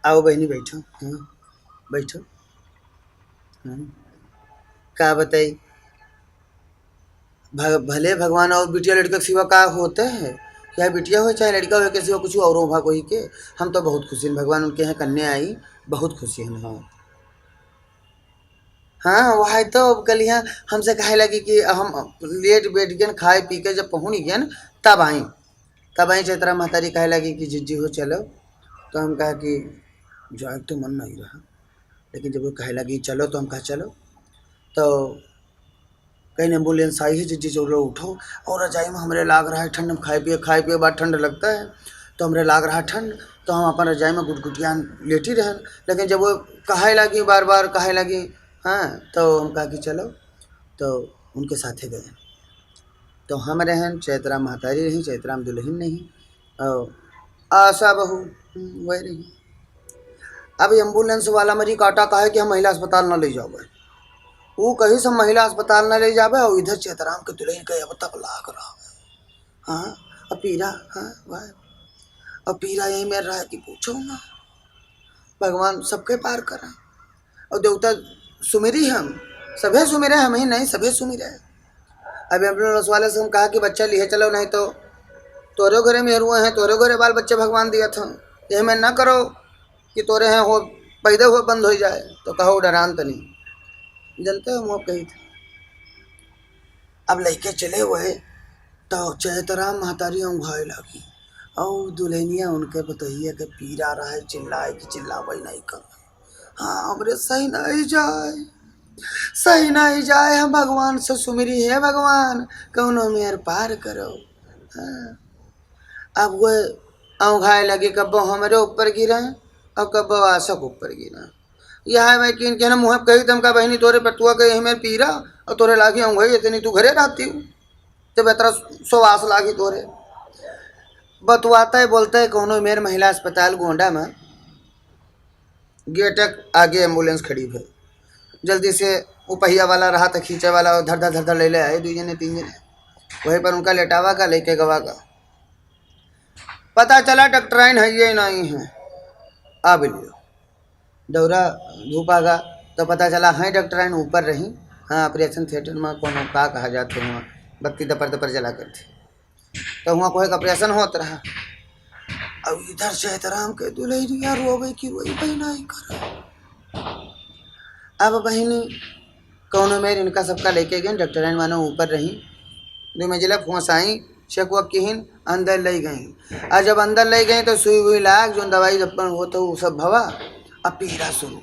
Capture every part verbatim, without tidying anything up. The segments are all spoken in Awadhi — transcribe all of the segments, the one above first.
आओ बहिनी, बैठो। हाँ, बैठो। हाँ, का बताई, भ-, भले भगवान और बिटिया लड़का के सिवा का होते हैं? चाहे बिटिया हो, चाहे लड़का हो, के सिवा कुछ और हो भा कोई के। हम तो बहुत खुशी हैं, भगवान उनके यहाँ कन्या आई, बहुत खुशी हैं हम। हाँ, वही तो अब कल यहाँ हमसे कहे लगी कि हम लेट बैठ गए, खाए पी के जब पहुँच गए, तब आई, तब आई चैतरा महतारी कहे लगी कि "जिज्जी हो चलो।" तो हम कहा कि जाए तो मन नहीं रहा, लेकिन जब वो कहे लगी "चलो", तो हम कहा "चलो।" तो कहीं एम्बुलेंस आई है, "जिज्जी चलो उठो।" और रजाई में हमरे लाग रहा है ठंड, हम खाए पिए, खाए पिए बाद ठंड लगता है, तो हमरे लाग रहा ठंड, तो हम अपन रजाई में गुटगुटिया लेटी रहे। लेकिन जब वो कहे लगी, बार बार कहे लगी, हाँ, तो हम कहा कि "चलो", तो उनके साथे गए। तो हम रहन, चैतरा महतारी रही, चैतरा में दुल्हन नहीं, और आशा बहू, हम्म, वह रही। अब एम्बुलेंस वाला मरी काटा कहे कि "हम महिला अस्पताल ना ले जावे।" वो कही "सब महिला अस्पताल ना ले जावे", और इधर चैतराम के दुल्हन के अब तब लाग रहा है। हाँ, अब पीरा, हाँ, भाई, अब पीरा यही में रहा कि पूछो ना, भगवान सबके पार करा। और देवता सुमिरी हम, सभे सुमिरे, हम ही नहीं, सभे सुमिरे। अब एम्बुलेंस वाले से हम कहा कि "बच्चा लिहे चलो, नहीं तो तोरे घरे मेहरुआ हैं, तोरे घरे बाल बच्चे भगवान दिया था, यही में ना करो कि तोरे हैं हो, पैदा हो बंद हो जाए।" तो कहो "डरान तनी, जनते हो, मुँह कही थे।" अब लइके चले हुए तो चैतरा महतारी औंघाए लागी, और दुल्हनिया उनके पतोहिया के पीरा रहे, चिल्लाए कि "चिल्लावे नहीं कर, हाँ, हमरे सही नहीं जाए, सही नहीं जाए, हम भगवान से सुमिरी, हे भगवान, कौनो मेर पार करो।" हाँ। अब वो औंघाए लगी, कब्बो हमरे ऊपर गिरे और कब्बो आशा के ऊपर गिरे। यह है मैं किन के ना मुँह कही, "तमका बहिनी, तोरे पतुआ के यही में पीरा और तोरे लागी औंघाई, इतनी तू घरे रहती हूँ, जब इतना सुवास लागी तोरे।" बतुआते बोलते कौनो मेर महिला अस्पताल गोंडा में गेट के आगे एम्बुलेंस खड़ी भई। जल्दी से वो पहिया वाला रहा था, खींचे वाला, धर धर धर धर ले ले आए, दू जने, तीन जने। वहीं पर उनका लेटावा का, लेके गवा का। पता चला डॉक्टराइन है ये नहीं है। अब लियो, दौरा धूप आगा, तो पता चला है डॉक्टराइन ऊपर रही। हाँ, ऑपरेशन थिएटर में कोनो का कहा जात है, वहाँ बत्ती दपर दपर जला करती। तो हुआँ कोहे का ऑपरेशन होत रहा। अब इधर चैतराम के दुलहिनिया रोवे कि रोई बहिना ही करा। अब बहिनी कौनो मेर इनका सबका लेके गए, डॉक्टराइन मानो ऊपर रही, दो मंजिला फंसाई, चेक वक किहिन, अंदर ले गई। और जब अंदर ले गई तो सुई वुई लाग, जोन दवाई अपन होत उ सब भवा, अब पीरा शुरू।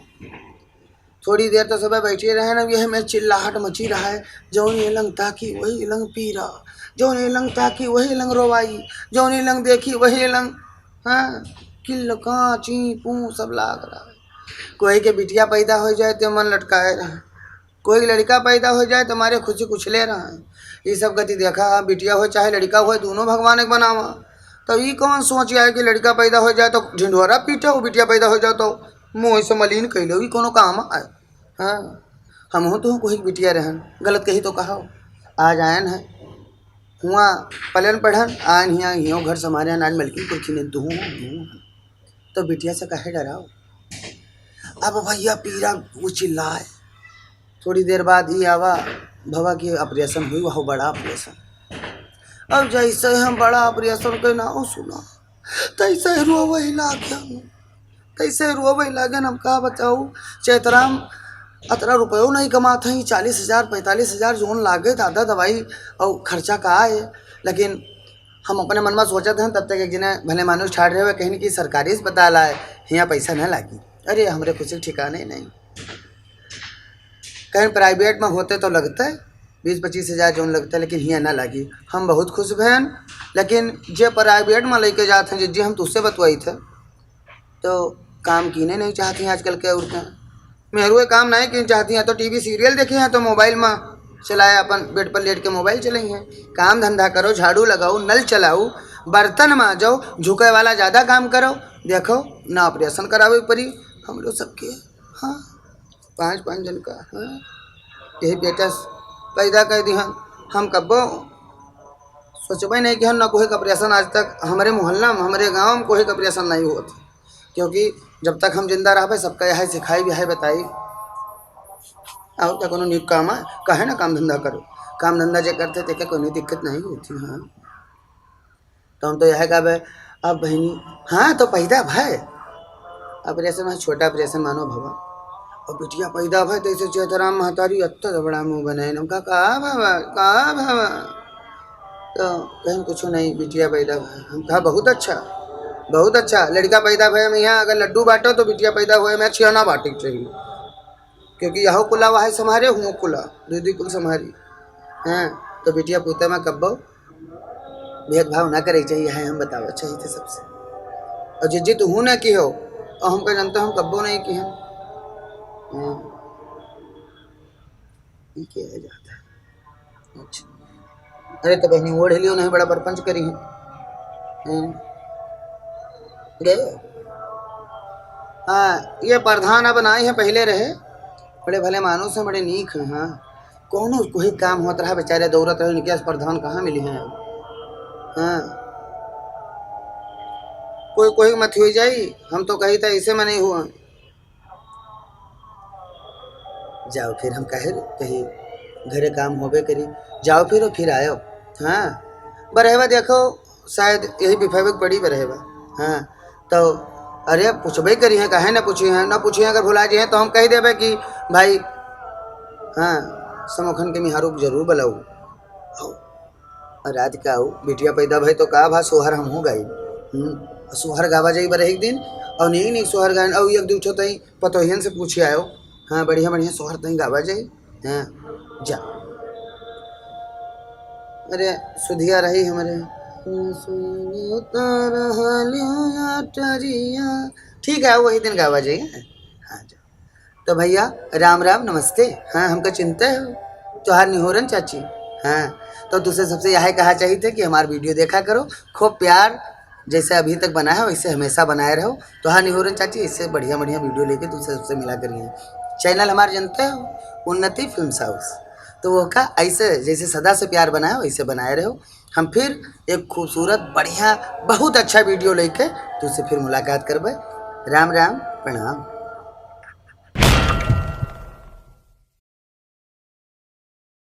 थोड़ी देर तो सब बैठे रहे ना, यह में चिल्लाहट मची रहा है, जौन ये लंग ताकी वही लंग पीरा, जौन ये लंग ताकी वही लंग रोवाई, जौन ये लंग देखी वही लंग, हाँ, किल्ल काँ चीं पूं सब लाग रहा है। कोई के बिटिया पैदा हो जाए तो मन लटकाए रहा, कोई लड़का पैदा हो जाए तो मारे खुशी कुछ ले रहा है। ये सब गति देखा, बिटिया हो चाहे लड़का हो, दोनों भगवान एक बनावा। तो ये कौन सोच आए कि लड़का पैदा हो जाए तो ढिंढोरा पीटे, वो बिटिया पैदा हो जाए तो मुँह से मलिन कैले, ई कोनो काम आए? हाँ, हमहूँ तो कोई बिटिया रहन, गलत कही तो कहा। आज आयन है, हुआँ पलन पढ़न, आयन हियाँ, हियों घर संभारे, आज मलकिन कुर्सी में दूँ, दूँ। तो बिटिया से काहे डराओ? अब भैया पीरा वो चिल्लाए। थोड़ी देर बाद ई आवा, भवा के ऑपरेशन हुई, वह बड़ा ऑपरेशन। अब जैसे हम बड़ा ऑपरेशन के नाम सुना, तैसे रोवे लागे हम, तैसे रोवे लागे हम, का बताऊ, चैतराम अतरा रुपयो नहीं कमात है, चालीस हजार, पैंतालीस हजार जोन लागे दादा दवाई और खर्चा का आए, लेकिन हम अपने मन में सोचत हैं, तब तक एक जने भले मानुष ठाड़ रहे हुए कहीं कि सरकारी अस्पताल आए, हियाँ पैसा न लागी। अरे, हमरे खुशी के ठिकाने नहीं। कहीं प्राइवेट में होते तो लगते, बीस पच्चीस हजार जोन लगते, लेकिन हियाँ ना लागी। हम बहुत खुश भयन, लेकिन जे प्राइवेट में लेके जात हैं, जे, जे हम तुझसे बतवाई थे, तो काम कीने नहीं चाहती हैं आजकल के औरतें। मेहरुए काम नहीं कीने चाहती हैं, तो टीवी सीरियल देखे हैं, तो मोबाइल में चलाए, अपन बेड पर लेट के मोबाइल चलाई हैं। काम धंधा करो, झाड़ू लगाओ, नल चलाओ, बर्तन मांजो, झुके वाला ज्यादा काम करो। देखो ना, ऑपरेशन करावे के पड़ी हमरो सबके। हाँ, पाँच पाँच जन का, हाँ, यही बेटा पैदा कर दी हम। हम कब्बो सोचबे नहीं कि हम ना कोई का ऑपरेशन आज तक हमरे मोहल्ला में, हमरे गांव में कोई का ऑपरेशन नहीं होत। क्योंकि जब तक हम जिंदा रहबे, सबका यह सिखाई भी है, बताई। और का कोनो नीक काम है? काहे ना काम धंधा करो? काम धंधा जे करते, तेके कोनो दिक्कत नहीं होती। हाँ, तो हम तो यह कहबे, अब बहिनी, हाँ, तो पैदा भय, operation है, छोटा operation मानो भवा, और बिटिया पैदा भय, तो ऐसे चेतराम महतारी अत्ता तो बड़ा मुँह बनाए, हम कहा, "का भवा, का भवा?" तो कहीं, "कुछ नहीं, बिटिया पैदा भय।" हम कहा, "बहुत अच्छा, बहुत अच्छा, लड़का पैदा भय, हम यहाँ अगर लड्डू बांटो तो बिटिया पैदा हुए, मैं छियाना बांटे के चाहिए।" क्योंकि यहो कुला वह संभारे, हुओ कुला, दू दू कुल संभारी। हाँ, तो बिटिया पूता में कब्बो भेदभाव ना करे चाहिए, है हम बतावा चाहिए थे सबसे। और जे जे तुहू ना की हो, और हमका जानता हम कब्बो नहीं की हैं। हाँ, ये क्या है जाता है? अच्छा। अरे तो बहनी ओढ़ लियो, नहीं बड़ा परपंच करी है। हैं? गए? हाँ, ये प्रधान अब नाई है, पहले रहे। बड़े भले मानुस हैं, बड़े नीक हैं। हाँ, कौनो कोई काम होत रहा, बेचारे दौड़त रहे, इनके पास प्रधान कहाँ मिली हैं? हाँ, कोई कोई मत हुई जाई, हम तो कही था इसे में नहीं हुआ। जाओ फिर, हम कहे कही घरे काम होबे करी, जाओ फिर, फिर आयो। हाँ, बरहेवा देखो, शायद यही बिफावे के पड़ी बरहेवा। हाँ, तो अरे पूछबे करी हैं, काहे ना पूछी हैं, ना पूछी हैं, अगर भुला जी हैं तो हम कह देबे कि भाई, हाँ, समोखन के मिहारू जरूर बुलाऊ। रात का आऊ, बिटिया पैदा भय तो का भा, सोहर हमहू गाई। हम्म, सोहर गावा जाई बरहे एक दिन, और नीक नीक सोहर गाइन, और एक दू ठो तई पतोहियन से पूछे आयो। हाँ, बढ़िया बढ़िया सोहर तई गावा जाई। हाँ, जा। अरे, सुधिया रही हमरे। ठीक है, वही दिन गावा जाई। हाँ, जा। तो भैया, राम राम, नमस्ते। हाँ, हमका चिन्हते हो? तोहार निहोरन चाची। हाँ, तो तुसे सबसे यह कहा चाहिए थे कि हमार video देखा करो, खूब प्यार जैसे अभी तक बनाए हो, वैसे हमेशा बनाए रहो। तोहार निहोरन चाची, इससे बढ़िया बढ़िया video लेके तुसे सबसे मिला करिए। Channel हमार जानते हो, उन्नति Films House। तो वो का ऐसे जैसे सदा से प्यार बनाए हो, वैसे बनाए रहो। हम फिर एक खूबसूरत, बढ़िया, बहुत अच्छा video लेके तुसे फिर मुलाकात करबे। राम राम, प्रणाम।